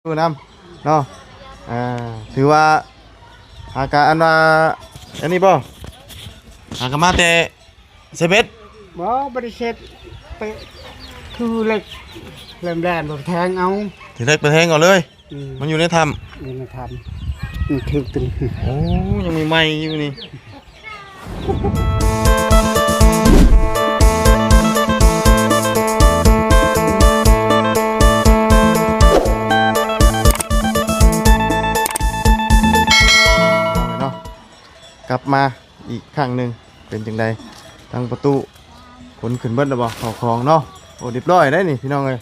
ນຳເນາະ. ອ່າ ຖືວ່າຫາກະອັນວ່າ ອັນນີ້ບໍ່ ຫາກະມາແຕ່ເຊເບັດ. ບໍ່ ບໍ່ໄດ້ເຊັດ ໄປຖືເຫຼັກແຫຼມໆ ໄປແທງເອົາ ຖືເຫຼັກໄປແທງເອົາເລີຍ. ອືມ ມັນຢູ່ໃນຖ້ຳ ຢູ່ໃນຖ້ຳ ມັນຖືກຕົວນີ້. ໂອ້ ຍັງໃໝ່ໆຢູ່ນີ້. ເນາະ ກັບມາອີກຄັ້ງໜຶ່ງ ເປັນຈັ່ງໃດ ທາງປະຕູ ຂົນຂຶ້ນເບິດແລ້ວບໍ່ ເຂົ້າຂອງເນາະ? ໂອ້ ຮຽບຮ້ອຍໄດ໋ນີ້ ພີ່ນ້ອງເອີຍ.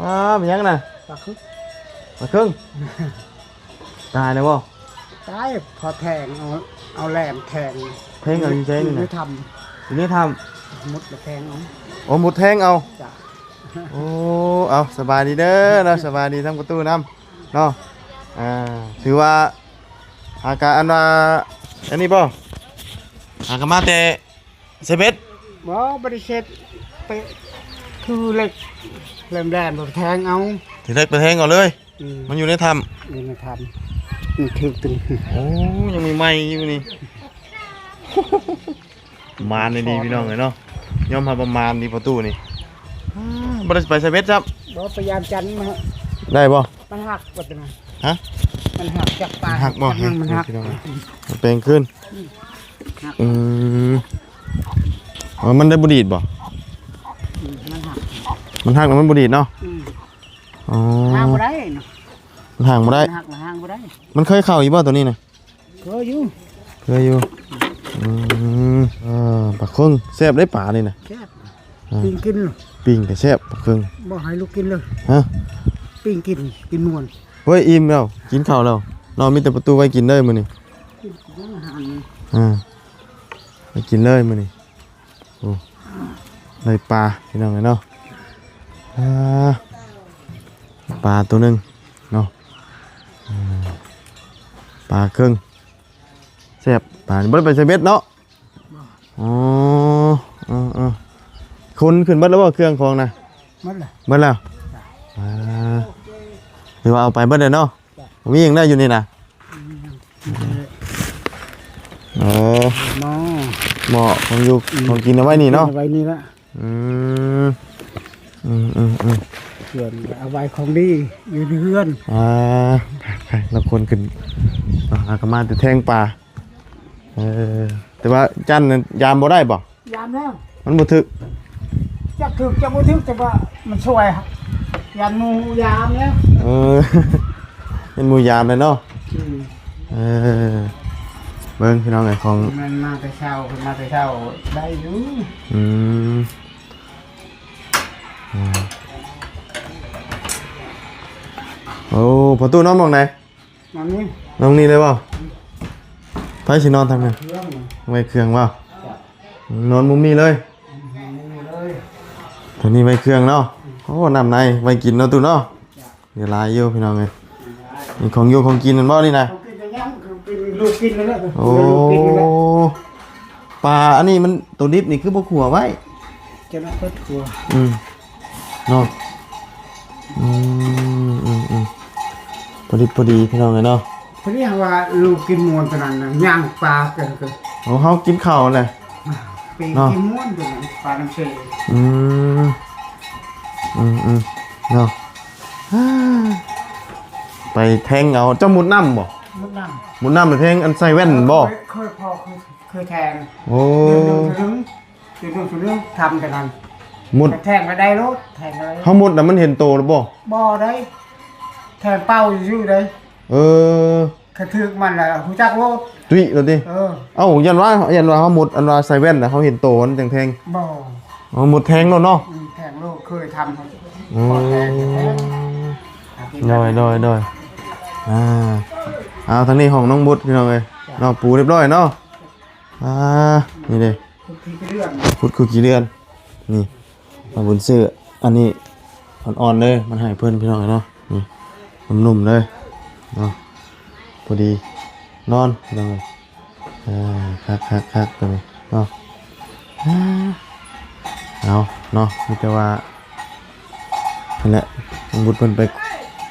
ອ້າ ເປັນຫຍັງນະ? ປາຄຶງ ປາຄຶງ ຕາຍແລ້ວບໍ່? ຕາຍ ພໍແທງເອົາ ເອົາແຫຼມແທງ. ແທງເອົາຢູ່ໃສນີ້ນະ? ຢູ່ໃນຖ້ຳ ຢູ່ໃນຖ້ຳ ມຸດແລ້ວແທງເອົາ. ໂອ້ ມຸດແທງເອົາ. ຈ້ະ. ໂອ້ ເອົາ ສະບາຍດີເດີເນາະ ສະບາຍດີທາງປະຕູນຳເນາະ. ອ່າ ຖືວ່າຫາກະອັນວ່າ ອັນນີ້ບໍ່ ຫາກະມາແຕ່ ເຊເບັດ. ບໍ່ ບໍ່ໄດ້ເຊັດ ໄປຖືເຫຼັກແຫຼມໆ ໄປແທງເອົາ ຖືເຫຼັກໄປແທງເອົາເລີຍ. ອືມ ມັນຢູ່ໃນຖ້ຳ ຢູ່ໃນຖ້ຳ ມັນຖືກຕົວນີ້. ໂອ້ ຍັງໃໝ່ໆຢູ່ນີ້. ໝານດີໆ ພີ່ນ້ອງເອີຍເນາະ ຍອມຮັບວ່າໝານດີປະຕູນີ້. ອ່າ ບໍ່ໄດ້ໄປເຊເບັດຊ້ຳ ບໍ່ ໄປຢາມຈັນມາ. ໄດ້ບໍ່? ມັນຫັກບໍ່ຕົວນັ້ນ. ຮະ? ມັນຫັກຈາກປາຍ ມັນຫັກບໍ່? ມັນຫັກ ພີ່ນ້ອງ ແປງຄືນ. ອືມ ອືມ ອໍ ມັນໄດ້ບໍ່ດີດບໍ່? ອືມ ມັນຫັກ ມັນຫັກແລ້ວມັນບໍ່ດີດເນາະ. ອືມ ອໍ ຫາງບໍ່ໄດ້ເນາະ ມັນຫາງບໍ່ໄດ້ ມັນຫັກແລ້ວຫາງບໍ່ໄດ້. ມັນເຄີຍເຂົ້າຢູ່ບໍ່ຕົວນີ້ນະ? ເຄີຍຢູ່ ເຄີຍຢູ່. ອືມ ເອີ ປາເຄິງແຊບເດ້ ປານີ້ນະ. ແຊບ ອ່າ ປີ້ງກິນ ປີ້ງກະແຊບປາເຄິງ. ບໍ່ໃຫ້ລູກກິນເລີຍ. ຮະ? ປີ້ງກິນ ກິນມ່ວນ. ໂອ້ຍ ອີ່ມແລ້ວ ກິນເຂົ້າແລ້ວເນາະ. ມີແຕ່ປະຕູໄວ້ກິນເດີມື້ນີ້. ກິນ ກິນອາຫານ. ອ່າ ໄປກິນເລີຍມື້ນີ້. ໂອ້ ໄດ້ປາ ພີ່ນ້ອງເອີຍເນາະ. ອ່າ ປາໂຕໜຶ່ງເນາະ. ອ່າ ປາເຄິງແຊບ. ປານີ້ບໍ່ໄດ້ໄປໃສ່ເບັດເນາະ? ອໍ ເອີໆ ຂົນຂຶ້ນເບິດແລ້ວບໍ່ ເຄື່ອງຂອງນະ? ເບິດແລ້ວ ເບິດແລ້ວ. ອ່າ ຫຼືວ່າເອົາໄປເບິດແລ້ວເນາະ? ບໍ່ມີຫຍັງແລ້ວຢູ່ນີ້ນະ? ອືມ ເອີ ໝໍ້ ໝໍ້ຂອງຢູ່ ອືມ ຂອງກິນເອົາໄວ້ນີ້ເນາະ? ເອົາໄວ້ນີ້ລະ. ອືມ ອືມໆໆ ສ່ວນເອົາໄວ້ຂອງດີຢູ່ໃນເຮືອນ. ອ່າ ໄປໆ ລາວຂົນຂຶ້ນ ເອົາ ຫາກະມາແຕ່ແທງປາ. ເອີ ແຕ່ວ່າຈັນນັ້ນຍາມບໍ່ໄດ້ບໍ່? ຍາມແລ້ວ ມັນບໍ່ຖືກ. ຈັກຖືກຈັກບໍ່ຖືກ ແຕ່ວ່າມັນຊ່ວຍ ຢ້ານໝູຍາມແລ້ວ. ເອີ ຢ້ານໝູຍາມແລ້ວເນາະ. ອືມ ເອີ ເບິ່ງພີ່ນ້ອງເອີຍ ຂອງ ມັນມາແຕ່ເຊົ້າ ເພິ່ນມາແຕ່ເຊົ້າໄດ້ຢູ່. ອືມ ອືມ ໂອ້ ພໍ່ຕູ້ນອນໝ່ອງໃດ? ນອນນີ້ ນອນນີ້ເລີຍບໍ່? ໃຜຊິນອນທາງນັ້ນ? ເຄື່ອງ ໄວ້ເຄື່ອງບໍ່? ນອນມຸມນີ້ເລີຍ. ອືມ ນອນມຸມນີ້ເລີຍ. ໂຕນີ້ໄວ້ເຄື່ອງເນາະ. ໂອ້ ນ້ຳໃນໄວ້ກິນເນາະ ຕູ້ເນາະ. ເຫຼືອຫຼາຍຢູ່ພີ່ນ້ອງເອີຍ. ມີຂອງຢູ່ຂອງກິນນັ້ນບໍ່ນີ້ນະ? ຂອງກິນກໍຍັງ ກິນ ລູກກິນນັ້ນແຫຼະ. ໂອ້ ລູກກິນນັ້ນແຫຼະ. ປາອັນນີ້ມັນ ໂຕດິບນີ້ຄືບໍ່ຂົ້ວໄວ້? ຈະໄດ້ເປີດຄົວ. ອືມ ເນາະ. ອືມ ອືມ ອືມ ພໍດີ ພໍດີພີ່ນ້ອງເອີຍເນາະ. ພໍດີວ່າລູກກິນມ່ວນຕົວນັ້ນນະ ຍ່າງປາເກີນ. ໂອ້ ເຮົາກິນເຂົ້າແຫຼະ ເນາະ. ກິນມ່ວນຕົວນັ້ນ ປານ້ຳເຊ. ອືມ ອືມ ອືມ ເນາະ. ໄປແທງເອົາ. ເຈົ້າມຸດນ້ຳບໍ່? ມຸດນ້ຳ ມຸດນ້ຳໄປແທງ ອັນໃສ່ແວ່ນບໍ່? ເຄີຍ ເຄີຍ ພໍເຄີຍ ເຄີຍແທງ. ໂອ້ ເດືອນໜຶ່ງເທື່ອໜຶ່ງ ເດືອນໜຶ່ງເທື່ອໜຶ່ງ ທຳແຕ່ນັ້ນ. ມຸດ ແທງໄປໄດ້ໂລດ ແທງໄດ້. ເຮົາມຸດນະ ມັນເຫັນໂຕຫຼືບໍ່? ບໍ່ໄດ້ ແທງເປົ້າຊື່ໆ ເດ້. ເອີ ຄັນຖືກມັນລະຮູ້ຈັກໂລດ ຕຸ້ຍໂລດຕິ. ເອີ ເອົ້າ ຢ້ານວ່າ ຢ້ານວ່າເຮົາມຸດ ອັນວ່າໃສ່ແວ່ນລະເຮົາເຫັນໂຕມັນຈັ່ງແທງ. ບໍ່ ເອົາມຸດແທງໂລດເນາະ. ອືມ ແທງໂລດ ເຄີຍທຳ. ໂອ້ ແທງ ແທງ. ໂດຍ ໂດຍ ໂດຍ. ອ່າ ເອົາ ທາງນີ້ຫ້ອງນ້ອງບຸດ ພີ່ນ້ອງເອີຍ. ເນາະ ປູຮຽບຮ້ອຍເນາະ. ອ່າ ນີ້ເດ້ ຂຸດຂີ້ເດືອນ ຂຸດຂີ້ເດືອນ. ນີ້ ມາບຸນຊື້ອັນນີ້ອ່ອນໆ ເດີ ມາໃຫ້ເພິ່ນ ພີ່ນ້ອງເອີຍເນາະ. ນີ້ ໜຸ່ມໆ ເດີເນາະ ພໍດີນອນ ພີ່ນ້ອງເອີຍ. ເອີ ຄັກໆໆ ໂຕນີ້ເນາະ. ເອົາເນາະ ມີແຕ່ວ່າ ນັ້ນແຫຼະ ນ້ອງບຸດເພິ່ນໄປ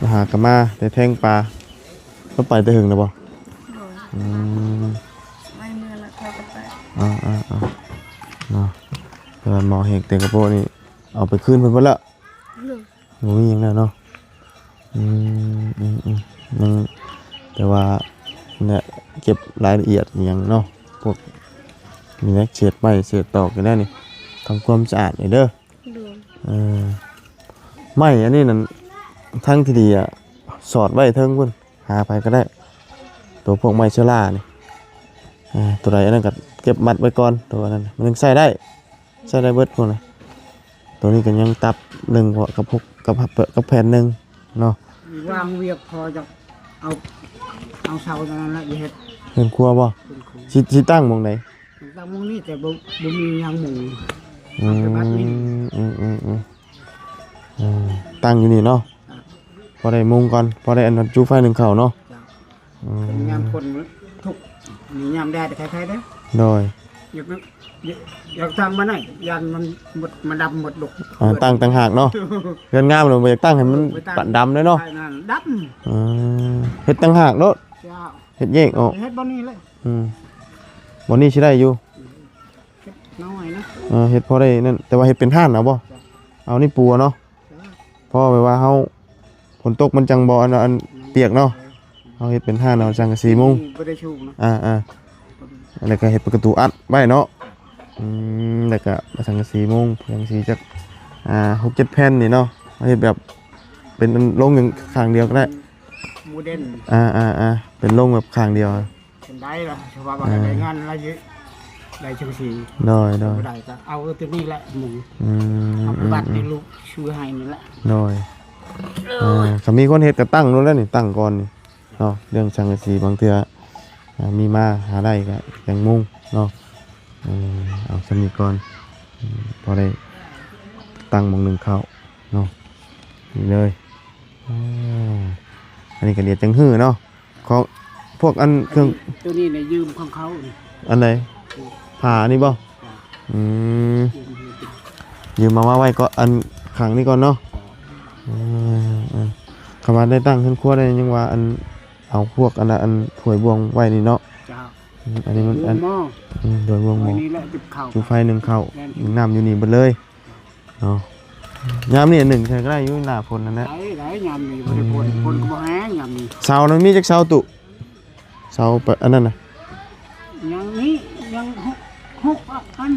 ມາຫາກໍມາແຕ່ແທງປາ. ລາວໄປແຕ່ເຫິງແລ້ວບໍ່? ໂດຍ. ອືມ ໄປເມືອລະ ເຂົາກໍໄປ. ອ່າໆໆ ເນາະ ແຕ່ວ່າໝໍແຮງແຕ່ງກະໂປະນີ້ ເອົາໄປຄືນເພິ່ນເບິດແລ້ວ. ໂດຍ. ບໍ່ມີຫຍັງແລ້ວເນາະ. ອືມ ອືມໆ ຍັງ ແຕ່ວ່າ ແນະ ເກັບລາຍລະອຽດອີ່ຫຍັງເນາະ ພວກ ມີແນະ ເສດໄມ້ເສດຕອກຢູ່ແນວນີ້ ທຳຄວາມສະອາດນີ້ເດີ. ໂດຍ. ເອີ ໄມ້ອັນນີ້ນັ້ນ ທາງທີ່ດີອະ ສອດໄວ້ເທິງພຸ້ນ ຫາໃຜກໍໄດ້ ໂຕພວກໄມ້ເຊື້ອລານີ້. ເອີ ໂຕໃດອັນນັ້ນກໍເກັບມັດໄວ້ກ່ອນ ໂຕອັນນັ້ນມັນຍັງໃຊ້ໄດ້ ໃຊ້ໄດ້ເບິດພຸ້ນນະ. ໂຕນີ້ກໍຍັງຕັບໜຶ່ງ ເພາະກັບຫົກ ກັບ ກັບແຜ່ນໜຶ່ງເນາະ. ວາງວຽກພໍຈະເອົາ ເອົາເສົາຕົງນັ້ນລະ ຈະເຮັດເຮືອນຄົວບໍ່? ເຮືອນຄົວ. ຊິ ຊິຕັ້ງໝ່ອງໃດ? ຕັ້ງໝ່ອງນີ້ ແຕ່ບໍ່ ບໍ່ມີຫຍັງມຸງ. ອືມ ເອົາແຕ່ບັດນີ້. ອືມໆໆ ເອີ ຕັ້ງຢູ່ນີ້ເນາະ. ພໍໄດ້ມຸງກ່ອນ ພໍໄດ້ອັນຈຸໄຟໜຶ້ງເຂົ້າເນາະ. ເຈົ້າ. ອືມ ຍາມຝົນທຸກ ນີ້ຍາມແດດໄຄໆເດ້. ໂດຍ. ຢາກ ຢາກ ຢາກຕັ້ງມາໄດ້ ຢ້ານມັນໝົດ ມັນດຳໝົດລູກ. ອ່າ ຕັ້ງຕ່າງຫາກເນາະ. ເຮືອນງາມແລ້ວບໍ່ຢາກຕັ້ງໃຫ້ມັນ ເອີ ບໍ່ຕັ້ງ ດຳເດ້ເນາະ. ໃຊ່ ນັ້ນດຳ. ເອີ ເຮັດຕ່າງຫາກໂລດ. ເຈົ້າ. ເຮັດແຍກອອກ. ເຮັດບ່ອນນີ້ແຫຼະ. ອືມ ບ່ອນນີ້ຊິໄດ້ຢູ່. ເຮັດນ້ອຍນະ. ເອີ ເຮັດພໍໄດ້ນັ້ນ ແຕ່ວ່າເຮັດເປັນຮ້ານເອົາບໍ່? ເອົານີ້ປູເອົາເນາະ. ເອີ ເພາະແບບວ່າເຮົາ ຝົນຕົກມັນຈັ່ງບໍ່ ອັນ ອັນປຽກເນາະ. ເຮົາເຮັດເປັນຮ້ານເອົາສັງກະສີມຸງ. ບໍ່ໄດ້ສູງນະ. ອ່າໆ ແລ້ວກໍເຮັດປະຕູອັດໄວ້ເນາະ. ອືມ ແລ້ວກໍສັງກະສີມຸງ ສັງກະສີຈັກ ອ່າ ຫົກເຈັດແຜ່ນນີ້ເນາະ. ເຮົາເຮັດແບບເປັນອັນລົງຢ່າງຂ້າງດຽວກໍໄດ້. ໂມເດີນ. ອ່າໆໆ ເປັນລົງແບບຂ້າງດຽວ. ເປັນໄດ້ລະ ສະພາບວ່າ ເອີ ໄດ້ງານລະ ໄດ້ຈັ່ງຊີ້. ໂດຍໆ ບໍ່ໄດ້ກໍເອົາຕົວນີ້ແຫຼະໝູ່. ອືມ ເອົາໄປວັດໃຫ້ລູກຊື້ໃຫ້ນີ້ແຫຼະ. ໂດຍ. ເອີ ຖ້າມີຄົນເຮັດກໍຕັ້ງໂລດແລ້ວນີ້ ຕັ້ງກ່ອນນີ້ເນາະ. ເລື່ອງສັງກະສີບາງເທື່ອ ອ່າ ມີມາຫາໄດ້ກໍຍັງມຸງເນາະ. ເອີ ເອົາສ່ຳນີ້ກ່ອນ ອືມ ພໍໄດ້ຕັ້ງໝ່ອງໜຶ້ງເຂົ້າເນາະ. ນີ້ເລີຍ. ອ່າ ອັນນີ້ກໍດຽວຈັ່ງຮື້ເນາະ. ຂອງພວກອັນເຄື່ອງ ອັນນີ້ ຕົວນີ້ນະຢືມຂອງເຂົານີ້. ອັນໃດ? ອືມ ຜ້າອັນນີ້ບໍ່? ຈ້າ. ອືມ ຢືມມາ ຢືມມາໄວ້ກ່ອນ ອັນຂ້າງນີ້ກ່ອນເນາະ. ເອີ ເອີ ຄຳວ່າໄດ້ຕັ້ງເຮືອນຄົວໄດ້ ຍັງວ່າອັນ ເອົາພວກອັນ ອັນຖ້ວຍບ່ວງໄວ້ນີ້ເນາະ. ເຈົ້າ. ອືມ ອັນນີ້ມັນ ອັນ ບ່ວງໝໍ້. ອືມ ໂດຍ ບ່ວງໝໍ້ ນີ້ແຫຼະ ຈຸດເຂົ້າ ຈຸໄຟໜຶ້ງເຂົ້າ ໜຶ້ງນ້ຳຢູ່ນີ້ເບິດເລີຍ. ເນາະ ຍາມນີ້ໜຶ້ງໃສ່ກໍໄດ້ຢູ່ ໜ້າຝົນນັ້ນແຫຼະ. ໄດ້ ໄດ້ ຍາມນີ້ບໍ່ໄດ້ຝົນ ອືມ ຝົນກໍບໍ່ແຮງຍາມນີ້. ເສົານັ້ນມີຈັກເສົາຕຸ? ເສົາປະ ອັນນັ້ນນະ ຍັງນີ້ ຍັງຫົກ ຫົກອັນ.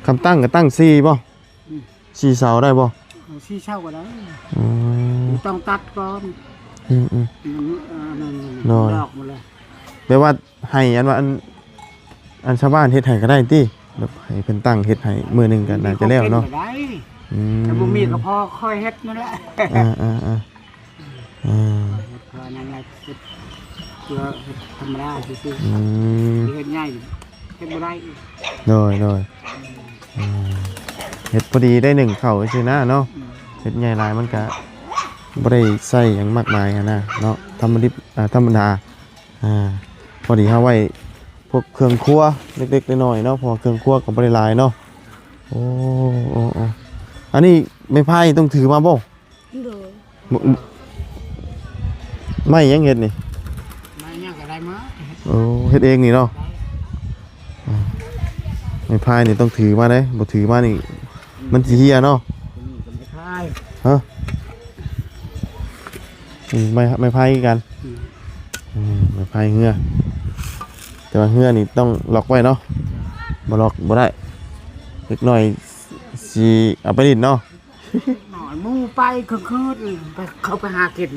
ຄຳຕັ້ງກໍຕັ້ງສີ່ບໍ່? ອືມ ສີ່ເສົາໄດ້ບໍ່? ເອີ ສີ່ເສົາກໍໄດ້. ອືມ ຕ້ອງຕັດກ່ອນ. ອືມໆ ມັນ ເອີ ນັ້ນ ໂດຍ ດອກໝົດແລ້ວ. ແບບວ່າ ໃຫ້ອັນວ່າອັນ ອັນຊາວບ້ານເຮັດໃຫ້ກໍໄດ້ຕິ ແບບໃຫ້ເພິ່ນຕັ້ງເຮັດໃຫ້ມື້ໜຶ່ງກໍໜ້າຈະແລ້ວເນາະ. ມີຂອງກິນກໍໄດ້. ອືມ ແຕ່ບໍ່ມີກໍພໍຄ່ອຍເຮັດນັ້ນແຫຼະ. ອ່າໆໆ ອ່າ ເຮັດພໍນັ້ນແຫຼະ ເຮັດເພື່ອເຮັດທຳມະດາຊື່ໆ. ອືມ ເຮັດໃຫຍ່ເຮັດບໍ່ໄດ້. ໂດຍໆ ອ່າ ເຮັດພໍດີໄດ້ໜຶ້ງເຂົ້າຊື່ນະເນາະ. ອືມ ເຮັດໃຫຍ່ຫຼາຍມັນກະບໍ່ໄດ້ໃຊ້ຫຍັງມາກມາຍຫັ້ນນະເນາະ ທຳມະດິບ ອ່າ ທຳມະດາ. ອ່າ ພໍດີເຮົາໄວ້ພວກເຄື່ອງຄົວເລັກໆນ້ອຍໆເນາະ ເພາະວ່າເຄື່ອງຄົວກໍບໍ່ໄດ້ຫຼາຍເນາະ. ໂອ້ ໂອ້ ໂອ້ ອັນນີ້ໄມ້ພາຍຕ້ອງຖືມາບໍ່? ໂດຍ. ບໍ່ ໄມ້ຫຍັງເຮັດນີ້? ໄມ້ຫຍັງກໍໄດ້ມາ. ໂອ້ ເຮັດເອງນີ້ເນາະ. ໄມ້ພາຍນີ້ຕ້ອງຖືມາເດ້ ບໍ່ຖືມານີ້ມັນຊິເຫ່ຍເນາະ. ນີ້ກໍໄມ້ພາຍ. ຮະ? ອືມ ໄມ້ ໄມ້ພາຍຄືກັນ. ອືມ ອືມ ໄມ້ພາຍເຮືອ ແຕ່ວ່າເຮືອນີ້ຕ້ອງລັອກໄວ້ເນາະ ບໍ່ລັອກບໍ່ໄດ້ ເດັກນ້ອຍຊິເອົາໄປຫຼິ້ນເນາະ. ນ້ອຍໝູ່ໄປກາງຄືນ ໄປ ເຂົາໄປຫາກິນ.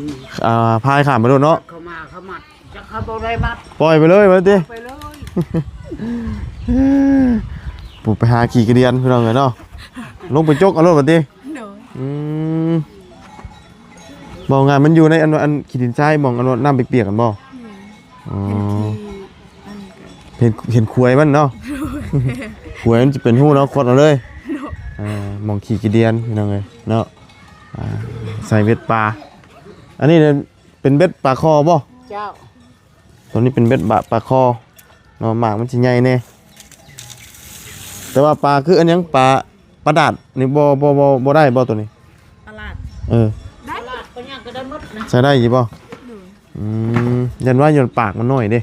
ອ່າ ພາຍຂ້າມໄປໂລດເນາະ. ເຂົາມາ ເຂົາມາ ຈັກເຂົາບໍ່ໄດ້ມາ ປ່ອຍໄປເລີຍວ່າຕິ. ໄປເລີຍ ຜູ້ໄປຫາຂີ້ກະດຽນ ພີ່ນ້ອງເອີຍເນາະ ລົງໄປຈົກເອົາໂລດວ່າຕິ. ໂດຍ. ອືມ ເວົ້າງ່າຍມັນຢູ່ໃນອັນ ອັນຂີ້ດິນຊາຍ ໝ່ອງອັນວ່ານ້ຳປຽກໆຫັ້ນບໍ່? ແມ່ນ. ອໍ ເຫັນຂີ້ ອັນນີ້ກໍ ເຫັນ ເຫັນຂວາຍມັນເນາະ. ໂດຍ. ຂວາຍມັນຈະເປັນຮູເນາະ ຂົດເອົາເລີຍ. ໂດຍ. ອ່າ ໝ່ອງຂີ້ກະດຽນ ພີ່ນ້ອງເອີຍເນາະ. ອ່າ ໃສ່ເບັດປາ ອັນນີ້ເປັນເບັດປາຄໍ່ບໍ່? ເຈົ້າ. ຕົວນີ້ເປັນເບັດບະ ປາຄໍ່ເນາະ ໝາກມັນຊິໃຫຍ່ແດ່ ແຕ່ວ່າປາຄືອັນຫຍັງ ປາ ປາດາດນີ້ບໍ່ ບໍ່ ບໍ່ ບໍ່ໄດ້ບໍ່ຕົວນີ້? ປາດາດ ເອີ ໄດ້ ປາດາດກໍຍັງກໍໄດ້ໝົດ. ໃຊ້ໄດ້ຢູ່ບໍ່? ໂດຍ ອືມ ຢ້ານວ່າ ຢ້ານປາກມັນນ້ອຍເດ້.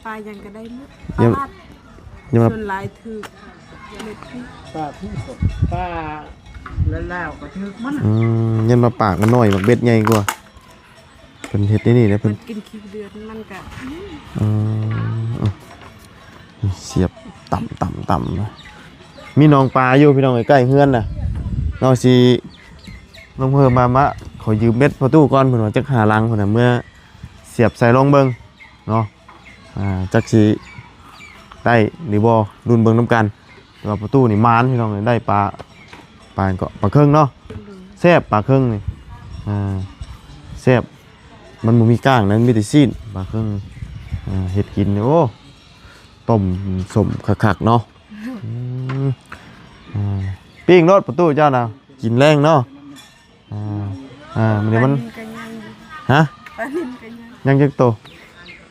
ປາຫຍັງກໍໄດ້ໝົດ ຢ້ານ ປາ ຢ້ານວ່າ ສ່ວນຫຼາຍຖືກເມັດ ປາ ປາລາວໆກໍຖືກມັນ. ອືມ ຢ້ານວ່າປາກມັນນ້ອຍ ໝາກເບັດໃຫຍ່ກວ່າ. ເພິ່ນເຮັດແນວນີ້ແຫຼະ ເພິ່ນ ມັນກິນຂີ້ເດືອນ ມັນກະ ເອີ ສຽບ ຕຳ ຕຳ ຕຳ. ມີໜອງປາຢູ່ ພີ່ນ້ອງເອີຍ ໃກ້ເຮືອນນະ. ເຮົາຊິລົງເຮີມາ ມາຂໍຢືມເບັດພໍ່ຕູ້ກ່ອນ ເພິ່ນວ່າ ຈັກຫ້າຫຼັງ ເພິ່ນນະ ເມືອສຽບໃສ່ລອງເບິ່ງເນາະ. ອ່າ ຈັກຊິໄດ້ຫຼືບໍ່ ລຸ້ນເບິ່ງນຳກັນ. ແຕ່ວ່າພໍ່ຕູ້ນີ້ໝານ ພີ່ນ້ອງເອີຍ ໄດ້ປາ ປາຫຍັງເກາະ ປາເຄິງເນາະ. ໂດຍ ແຊບປາເຄິງນີ້ ອ່າ ແຊບ. ມັນບໍ່ມີກ້າງນະ ມີແຕ່ຊີ້ນປາເຄິງ. ອ່າ ເຮັດກິນນີ້ ໂອ້ ຕົ້ມສົ້ມຄັກໆເນາະ. ໂດຍ ອືມ ອ່າ ປີ້ງໂລດປະຕູເຈົ້ານະ ກິນແລງເນາະ. ອ່າ ອ່າ ມື້ນີ້ມັນ ປານິນກໍຍັງຢູ່ ຮະ? ປານິນກໍຍັງ ຍັງຈັກໂຕ?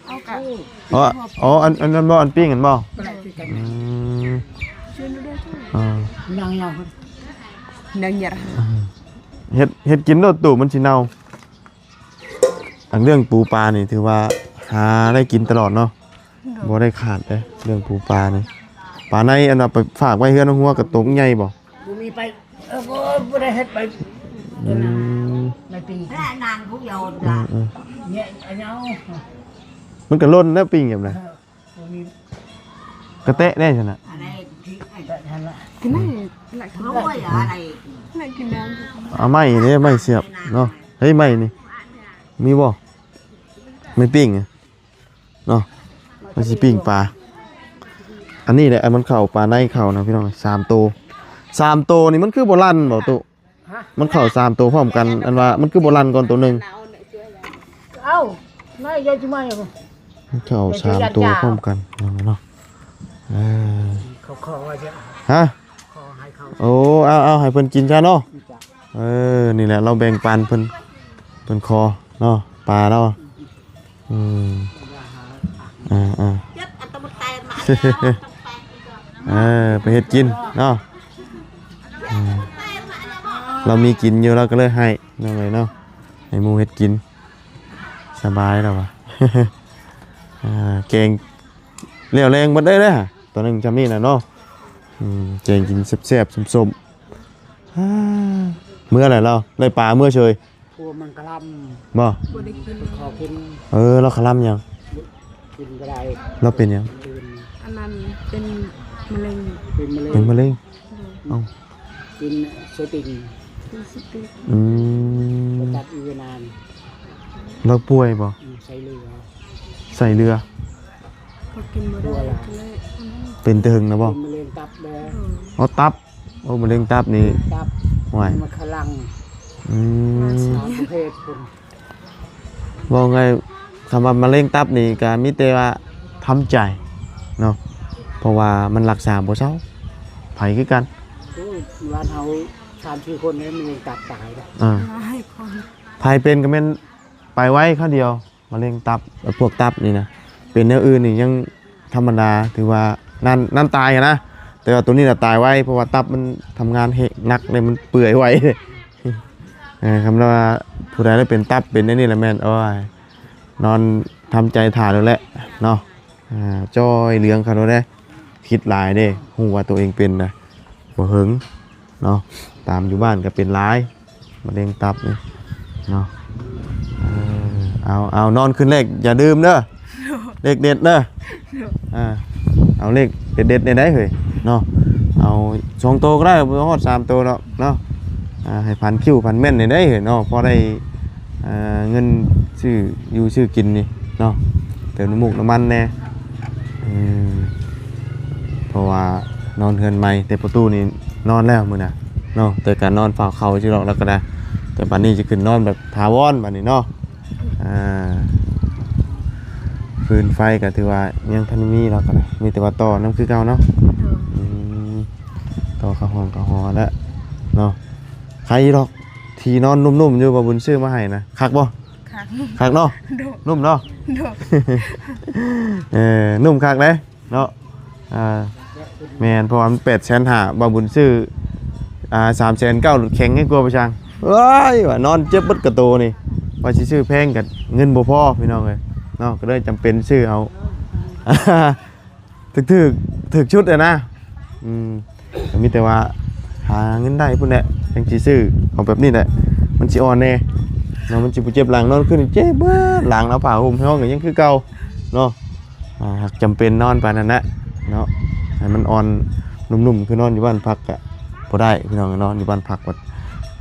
ເອົາກະ ອໍ ອໍ ອັນ ອັນນັ້ນບໍ່ ອັນປີ້ງຫັ້ນບໍ່? ໂດຍ ອືມ ອ່າ ຍັງ ຍັງ ຍັງ ອືມ ເຮັດ ເຮັດກິນໂລດຕູ້ ມັນຊິເນົ່າ. ອັນເລື່ອງປູປານີ້ຖືວ່າຫາໄດ້ກິນຕະຫຼອດເນາະ. ໂດຍ ບໍ່ໄດ້ຂາດເດ້ ເລື່ອງປູປານີ້. ປາໃນອັນວ່າໄປຝາກໄວ້ເຮືອນນ້ອງຫົວກະໂຕໃຫຍ່ບໍ່? ບໍ່ມີໄປ ເອີ ບໍ່ ບໍ່ໄດ້ເຮັດໄປ. ອືມ ໃນປີ ແລະນາງຜູ້ດຽວ ອືມ ເນຍ ອັນເອົາ ມັນກະຫຼົ່ນແລ້ວ ປີ້ງແບບນັ້ນ ເອີ ບໍ່ມີ ກະແຕະໄດ້ຊັ້ນນະ. ແຕະຫັ້ນລະ ກິນໄດ້ຫຼາຍ ກິນໄດ້ ກິນໄດ້ ກິນໄດ້. ເອົາໄມ້ເດ້ ໄມ້ສຽບເນາະ. ເຮີ້ຍ ໄມ້ນີ້ມີບໍ່? ໄມ້ປີ້ງ ເນາະ ມັນຊິປີ້ງປາ. ອັນນີ້ແຫຼະ ອັນມັນເຂົ້າປາໃນເຂົ້ານະ ພີ່ນ້ອງ. ສາມໂຕ ສາມໂຕນີ້ມັນຄືບໍ່ລັ່ນບໍ່ຕຸ? ຮະ? ມັນເຂົ້າສາມໂຕພ້ອມກັນ ອັນວ່າມັນຄືບໍ່ລັ່ນກ່ອນໂຕໜຶ່ງ? ເອົ້າ ນາຍ ຢາຍຊິມາຫຍັງ? ມັນເຂົ້າສາມໂຕພ້ອມກັນເນາະ. ເອີ ເຂົາຂໍວ່າຈະ ຮະ? ຂໍໃຫ້ເຂົາ ໂອ້ ເອົາ ເອົາໃຫ້ເພິ່ນກິນຊະເນາະ. ເອີ ນີ້ແຫຼະ ລາວແບ່ງປັນເພິ່ນ ເພິ່ນຂໍເນາະ ປາລາວ. ອືມ ອ່າໆ ເອີ ໄປເຮັດກິນເນາະ. ອືມ ລາວມີກິນຢູ່ ລາວກໍເລີຍໃຫ້ນ້ອງເອີຍເນາະ ໃຫ້ໝູ່ເຮັດກິນ ສະບາຍແລ້ວວ່າ. ອ່າ ແກງ ແລ້ວແລງໝົດເລີຍເດ້ ຕອນໜຶ່ງຊ່ຳນີ້ນະເນາະ. ອືມ ແກງກິນແຊບໆ ສົ້ມໆ. ອ່າ ເມືອແຫຼະລາວ ໄດ້ປາເມືອເສີຍ. ຜົວມັນຄະລຳ ບໍ່? ບໍ່ໄດ້ກິນ ຂໍກິນ. ເອີ ລາວຄະລຳຫຍັງ? ກິນບໍ່ໄດ້. ລາວເປັນຫຍັງ? ອັນນັ້ນເປັນມະເຮັງ. ເປັນມະເຮັງ. ເປັນມະເຮັງ? ໂດຍ. ເອົ້າ ກິນສະຕິງ ກິນສະຕິງ. ອືມ ຕັດອີກນານ. ລາວປ່ວຍບໍ່? ອືມ ໃສ່ເລືອດ ໃສ່ເລືອດ. ເຂົາກິນບໍ່ໄດ້ ເປັນແຕ່ເຫິງນະບໍ່? ເປັນມະເຮັງຕັບແດ່. ອໍ ຕັບ. ໂອ້ ມະເຮັງຕັບນີ້ ຕັບ ຫ້ວຍ ມັນຄະລັງ. ອືມ ສາມປະເພດພຸ້ນ. ເວົ້າງ່າຍ ຄຳວ່າມະເຮັງຕັບນີ້ກະມີແຕ່ວ່າທຳໃຈເນາະ ເພາະວ່າມັນລັກສາບໍ່ເຊົາ ໃຜຄືກັນ. ໂອ້ຍ ບ້ານເຮົາສາມສີ່ຄົນນີ້ມະເຮັງຕັບຕາຍແລ້ວ. ອ່າ ຫຼາຍຄົນ. ໃຜເປັນກະແມ່ນໄປໄວຄາວດຽວ. ມະເຮັງຕັບ ພວກຕັບນີ້ນະ ເປັນແນວອື່ນນີ້ຍັງທຳມະດາ ຖືວ່ານານ ນານຕາຍຫັ້ນນະ. ແຕ່ວ່າໂຕນີ້ນະຕາຍໄວ ເພາະວ່າຕັບມັນທຳງານເຮັດໜັກເດ້ ມັນເປື່ອຍໄວ. ເອີ ຄຳວ່າຜູ້ໃດໄດ້ເປັນຕັບ ເປັນແນວນີ້ລະແມ່ນ ໂອ້ຍ ນອນທຳໃຈຖ້າໂລດແຫຼະເນາະ. ອ່າ ຈ່ອຍເຫຼືອງເຂົາໂລດເດ້ ຄິດຫຼາຍເດ້ ຮູ້ວ່າໂຕເອງເປັນນະ ບໍ່ເຫິງເນາະ. ຕາມຢູ່ບ້ານກໍເປັນຫຼາຍ ມະເຮັງຕັບນີ້ເນາະ. ເອີ ເອົາ ເອົາ ນອນຄືນແລກຢ່າດື່ມເດີ ເລກເດັດເດີ. ອ່າ ເອົາເລກເດັດໆ ແດ່ໄດ໋ເຮີ້ຍເນາະ. ເອົາສອງໂຕກໍໄດ້ ບໍ່ຮອດສາມໂຕດອກເນາະ. ອ່າ ໃຫ້ຝັນຄິ້ວຝັນແມ່ນແດ່ໄດ໋ເຮີ້ຍເນາະ ພໍໄດ້ ອ່າ ເງິນຊື້ຢູ່ຊື້ກິນນີ້ເນາະ ເຕີມນ້ຳມູກນ້ຳມັນແດ່. ອືມ ເພາະວ່ານອນເຮືອນໃໝ່ ແຕ່ປະຕູນີ້ນອນແລ້ວມື້ນະເນາະ ແຕ່ກະນອນເຝົ້າເຂົ້າຊື່ດອກ ແລ້ວກໍໄດ້ ແຕ່ບັດນີ້ຈະຂຶ້ນນອນແບບຖາວອນບັດນີ້ເນາະ. ອ່າ ຟືນໄຟກໍຖືວ່າຍັງທັນມີ ແລ້ວກໍໄດ້ ມີແຕ່ວ່າຕໍ່ນຳຄືເກົ່າເນາະ. ໂດຍ. ອືມ ຕໍ່ເຂົ້າຫ້ອງເຂົ້າຫໍແລ້ວເນາະ. ໃຄຢູ່ດອກ ທີ່ນອນນຸ້ມໆ ຢູ່ ບ່າວບຸນຊື້ມາໃຫ້ນະ ຄັກບໍ່? ຄັກ ຄັກເນາະ. ໂດຍ. ນຸ້ມເນາະ. ໂດຍ. ເອີ ນຸ້ມຄັກເດ້ເນາະ. ອ່າ ແມ່ນ ເພາະວ່າມັນແປດແສນຫ້າ ບ່າວບຸນຊື້ ອ່າ ສາມແສນເກົ້າ ໂລດແຂງໃຫ້ກວ່າປະຊັງ. ເອີຍ ວ່ານອນເຈັບເບິດກະໂຕນີ້ ວ່າຊິຊື້ແພງກໍເງິນບໍ່ພໍພີ່ນ້ອງເອີຍເນາະ ກໍເລີຍຈຳເປັນຊື້ເອົາ ຖືກໆ ຖືກຊຸດຫັ້ນນະ. ອືມ ກໍມີແຕ່ວ່າຫາເງິນໄດ້ພຸ້ນແຫຼະ ຈັ່ງຊິຊື້ເອົາແບບນີ້ແຫຼະ ມັນຊິອ່ອນແດ່ເນາະ ມັນຊິບໍ່ເຈັບຫຼັງ ນອນຄືນເຈັບເບິດຫຼັງ ເອົາຜ້າຫົ່ມໃຫ້ຫ້ອງກໍຍັງຄືເກົ່າເນາະ. ອ່າ ຫາກຈຳເປັນນອນປານນັ້ນແຫຼະເນາະ ໃຫ້ມັນອ່ອນນຸ້ມໆ ຄືນອນຢູ່ບ້ານພັກກະບໍ່ໄດ້ພີ່ນ້ອງເນາະ ຢູ່ບ້ານພັກບັດ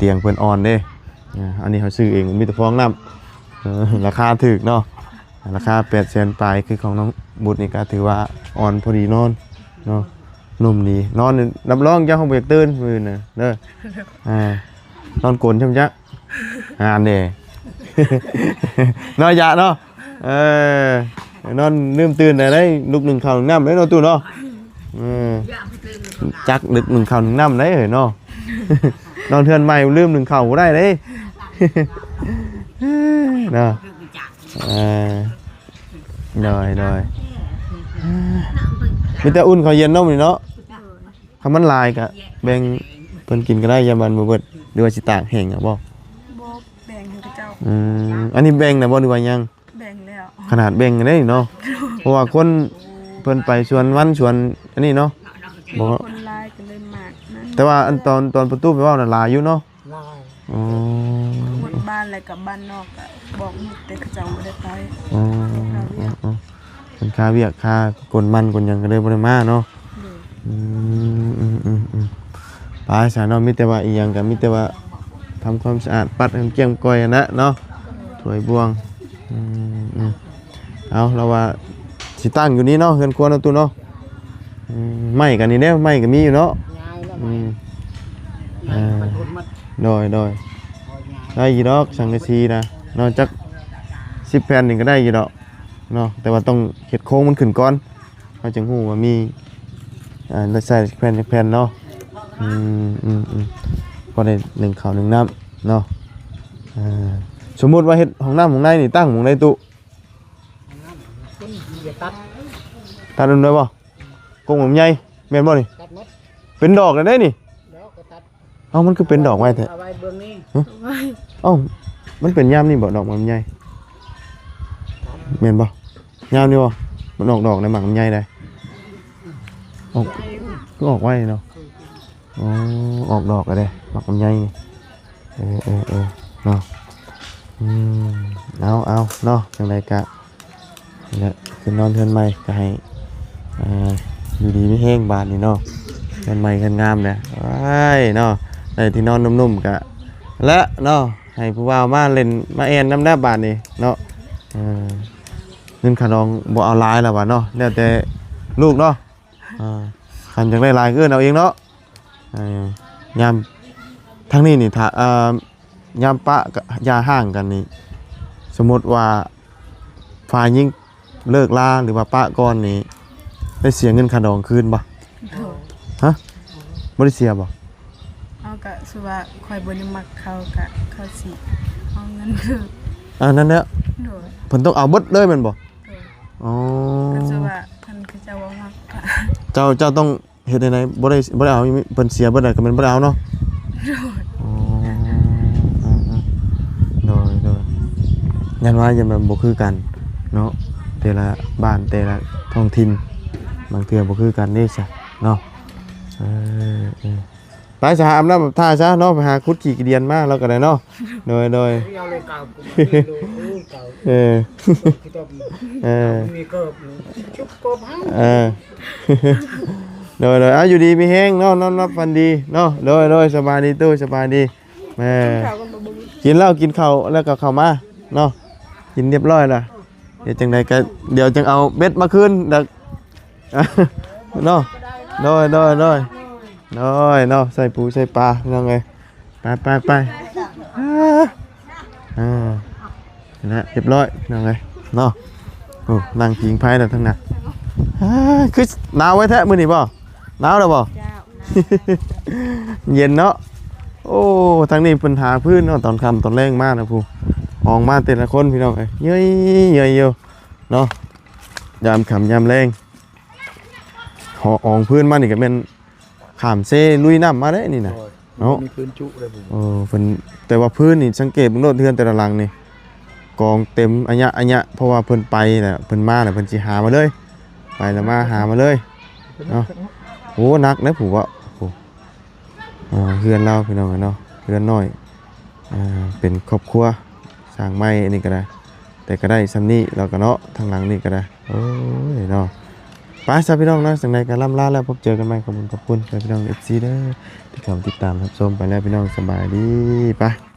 ຕຽງເພິ່ນອ່ອນເດ້. ອ່າ ອັນນີ້ເຮົາຊື້ເອງ ມີແຕ່ຟອງນ້ຳ ເອີ ລາຄາຖືກເນາະ ລາຄາແປດແສນປາຍ ຄືຂອງນ້ອງບຸດນີ້ກໍຖືວ່າອ່ອນພໍດີນອນເນາະ ນຸ້ມດີ ນອນຮັບຮອງເຈົ້າ ເຮົາບໍ່ຢາກຕື່ນມື້ອື່ນນະເດີ. ອ່າ ນອນກົນຊ່ຳຈັກ ອ່າ ແດ່ ເນາະ ຢາເນາະ. ເອີ ນອນລືມຕື່ນໄດ້ໄດ໋ ລຸກໜຶ້ງເຂົ້າໜຶ້ງນ້ຳໄດ້ເນາະ ຕູ້ເນາະ. ເອີ ຈັກລຶກໜຶ້ງເຂົ້າໜຶ້ງນ້ຳໄດ້ເອີຍເນາະ ນອນເຮືອນໃໝ່ລືມໜຶ້ງເຂົ້າບໍ່ໄດ້ເດ້ ເນາະ. ເອີ ໂດຍ ໂດຍ ມີແຕ່ອຸ່ນເຂົ້າເຢັນເນາະມື້ນີ້ເນາະ. ຄັນມັນຫຼາຍກະແບ່ງເພິ່ນກິນກໍໄດ້ ຢ້ານມັນບໍ່ເບິດ ຫຼືວ່າຊິຕາກແຫ້ງເອົາບໍ່? ບໍ່ ແບ່ງໃຫ້ເຂົາເຈົ້າ. ອືມ ອັນນີ້ແບ່ງແລ້ວບໍ່ ຫຼືວ່າຍັງ? ແບ່ງແລ້ວ ຂະໜາດແບ່ງໄດ້ເນາະ ເພາະວ່າຄົນເພິ່ນໄປສວນມັນສວນອັນນີ້ເນາະ ບໍ່ ຄົນຫຼາຍກໍເລີຍມາກນັ້ນ. ແຕ່ວ່າອັນຕອນ ຕອນປະຕູໄປເວົ້ານັ້ນຫຼາຍຢູ່ເນາະ. ຫຼາຍ ອໍ ຄົນບ້ານ ແລ້ວກໍບ້ານນອກກໍບອກໝົດ ແຕ່ເຂົາເຈົ້າບໍ່ໄດ້ໄປ. ອໍ ເປັນຄາວຽກ ອໍ ເປັນຄາວຽກ ຄາກົນມັນກົນຫຍັງກໍເລີຍບໍ່ໄດ້ມາເນາະ. ໂດຍ ອືມ ອືມ ອືມ ອືມ ໄປຊະເນາະ ມີແຕ່ວ່າອີ່ຫຍັງກໍມີແຕ່ວ່າທຳຄວາມສະອາດ ປັດໃຫ້ມັນກ້ຽມກ້ອຍຫັ້ນນະເນາະ ຖ້ວຍບ່ວງ. ອືມ ອືມ ເອົາ ລາວວ່າຊິຕັ້ງຢູ່ນີ້ເນາະ ເຮືອນຄົວເນາະ ຕູ້ເນາະ. ອືມ ໄມ້ກໍນີ້ເດ້ ໄມ້ກໍມີຢູ່ເນາະ. ອືມ ເອີ ໂດຍ ໂດຍ ໄດ້ຢູ່ດອກ ສັງກະສີນະເນາະ ຈັກສິບແຜ່ນນີ້ກໍໄດ້ຢູ່ດອກເນາະ ແຕ່ວ່າຕ້ອງເຮັດໂຄງມັນຂຶ້ນກ່ອນ ເຮົາຈຶ່ງຮູ້ວ່າມີ ອ່າ ໃຊ້ແຜ່ນຈັກແຜ່ນເນາະ. ອືມ ອືມ ອືມ ພໍໄດ້ໜຶ້ງເຂົ້າໜຶ້ງນ້ຳເນາະ. ເອີ ສົມມຸດວ່າເຮັດຫ້ອງນ້ຳຫ້ອງໃນນີ້ຕັ້ງໝ່ອງໃດ ຕູ້? ຕັດມັນໄດ້ບໍ່? ກົງໝາກໃຫຍ່ແມ່ນບໍ່ນີ້? ຕັດໝົດ ເປັນດອກແລ້ວເດ້ນີ້. ດອກກໍຕັດ ເອົ້າ ມັນຄືເປັນດອກໄວແທ້? ເອົາໄວ້ເບິ່ງນີ້ ຮະ? ເອົ້າ ມັນເປັນຍາມນີ້ບໍ່ ດອກໝາກລຳໄຍ ແມ່ນບໍ່? ຍາມນີ້ບໍ່? ມັນອອກດອກໃນໝາກລຳໄຍໄດ໋ ອອກ ຄືອອກໄວເນາະ. ອໍ ອອກດອກແລ້ວເດ້ ໝາກລຳໄຍນີ້. ເອີ ເອີ ເອີ ເນາະ ອືມ ເອົາ ເອົາ ເນາະ ຈັ່ງໃດກະ ນີ້ແຫຼະ ຂຶ້ນນອນເຮືອນໃໝ່ ກໍໃຫ້ ອ່າ ຢູ່ດີມີແຮງບາດນີ້ເນາະ ເຮືອນໃໝ່ເຮືອນງາມແຫຼະ. ໂອ້ຍ ເນາະ ໄດ້ທີ່ນອນນຸ້ມໆ ກະ ແລະ ເນາະ ໃຫ້ຜູ້ບ່າວມາຫຼິ້ນມາແອ່ນນຳແລ້ວບາດນີ້ເນາະ. ເອີ ເງິນຄ່າດອງບໍ່ເອົາຫຼາຍແລ້ວຫວາເນາະ ແລ້ວແຕ່ລູກເນາະ. ອ່າ ຄັນຢາກໄດ້ຫຼາຍກໍເອີ້ນເອົາເອງເນາະ. ເອີ ຍາມ ທາງນີ້ນີ້ ຖ້າ ເອີ ຍາມປະ ຢ່າຮ້າງກັນນີ້ ສົມມຸດວ່າຝ່າຍຍິງເລີກລາ ຫຼືວ່າປະກ່ອນນີ້ ໄດ້ເສຍເງິນຄ່າດອງຄືນບໍ່? ໂດຍ ຮະ? ບໍ່ໄດ້ເສຍບໍ່? ເອົາ ກະສົມມຸດວ່າຂ້ອຍບໍ່ໄດ້ມັກເຂົາ ກະເຂົາຊິເອົາເງິນຄືນ. ອ່າ ນັ້ນແຫຼະ ໂດຍ ເພິ່ນຕ້ອງເອົາເບິດເລີຍແມ່ນບໍ່? ໂດຍ ອໍ ຄັນສົມມຸດວ່າຄັນເຂົາເຈົ້າບໍ່ມັກ ເຈົ້າ ເຈົ້າຕ້ອງ ເຮັດແນວໃດ? ບໍ່ໄດ້ ບໍ່ໄດ້ເອົາ ເພິ່ນເສຍເບິດແລ້ວກໍແມ່ນບໍ່ໄດ້ເອົາເນາະ. ໂດຍ ອໍ ໂດຍ ໂດຍ ຢ້ານວ່າ ຢ້ານມັນບໍ່ຄືກັນເນາະ ແຕ່ລະບ້ານ ແຕ່ລະທ້ອງຖິ່ນ ບາງເທື່ອບໍ່ຄືກັນເດ້ຊະເນາະ. ເອີ ເອີ ໄປຊະ ອາບນ້ຳອາບທ່າຊະເນາະ ໄປຫາຂຸດຂີ້ຂີ້ດຽນມາລາວກໍໄດ້ເນາະ. ໂດຍ ໂດຍ ເອີ ເອີ ເອີ ໂດຍ ໂດຍ ເອົາ ຢູ່ດີມີແຮງເນາະ ນອນຫຼັບຝັນດີເນາະ. ໂດຍ ໂດຍ ສະບາຍດີຕູ້ ສະບາຍດີ. ແມ່ ກິນແລ້ວ ກິນເຂົ້າແລ້ວກໍເຂົ້າມາເນາະ ກິນຮຽບຮ້ອຍລະ. ດຽວຈັ່ງໃດກໍ ດຽວຈັ່ງເອົາເບັດມາຄືນດອກເນາະ. ໂດຍ ໂດຍ ໂດຍ ໂດຍເນາະ ໃສ່ປູໃສ່ປາພີ່ນ້ອງເອີຍ. ໄປ ໄປ ໄປ ອ່າ ຫັ້ນແຫຼະ ຮຽບຮ້ອຍພີ່ນ້ອງເອີຍເນາະ. ໂອ້ ນັ່ງຜິງໄຟແລ້ວທັງນັ້ນ. ອ່າ ຄືໜາວໄວ້ແທ້ມື້ນີ້ບໍ່? ໜາວແລ້ວບໍ່? ເຈົ້າ ເຢັນເນາະ. ໂອ້ ທາງນີ້ເພິ່ນຫາຟືນເນາະ ຕອນຄ່ຳຕອນແລງມານະ ຜູ້ອອກມາແຕ່ລະຄົນພີ່ນ້ອງເອີຍ ເຍີ້ຍໆຢູ່ເນາະ. ຍາມຄ່ຳຍາມແລງ ຫອ ອອງຟືນມານີ້ກໍແມ່ນ ຂ້າມເຊລຸຍນ້ຳມາເດ້ນີ້ນະ. ໂດຍ ເນາະ ມີພື້ນຈຸເດ້. ເອີ ເພິ່ນ ແຕ່ວ່າພື້ນນີ້ສັງເກດເບິ່ງໂລດ ເຮືອນແຕ່ລະຫຼັງນີ້ ກອງເຕັມອະຍະອະຍະ ເພາະວ່າເພິ່ນໄປແລ້ວ ເພິ່ນມາແລ້ວ ເພິ່ນຊິຫາມາເລີຍ ໄປແລ້ວມາຫາມາເລີຍເນາະ. ໂອ້ ໜັກເດ້ຜູ້ເວົ້າ ໂອ້ ອ່າ ເຮືອນລາວພີ່ນ້ອງເອີຍເນາະ ເຮືອນນ້ອຍ ອ່າ ເປັນຄອບຄົວ ສ້າງໃໝ່ອັນນີ້ກໍໄດ້ ແຕ່ກໍໄດ້ສ່ຳນີ້ແລ້ວກໍເນາະ ທາງຫຼັງນີ້ກໍໄດ້. ໂອ້ຍເນາະ ໄປຊະພີ່ນ້ອງເນາະ ຈັ່ງໃດກໍລ່ຳລາແລ້ວ ພົບເຈີກັນໃໝ່. ຂອບຄຸນ ຂອບຄຸນພີ່ນ້ອງ ເອັຟຊີ ເດີ ທີ່ເຂົ້າມາຕິດຕາມຮັບຊົມ. ໄປແລ້ວພີ່ນ້ອງ ສະບາຍດີ ໄປ.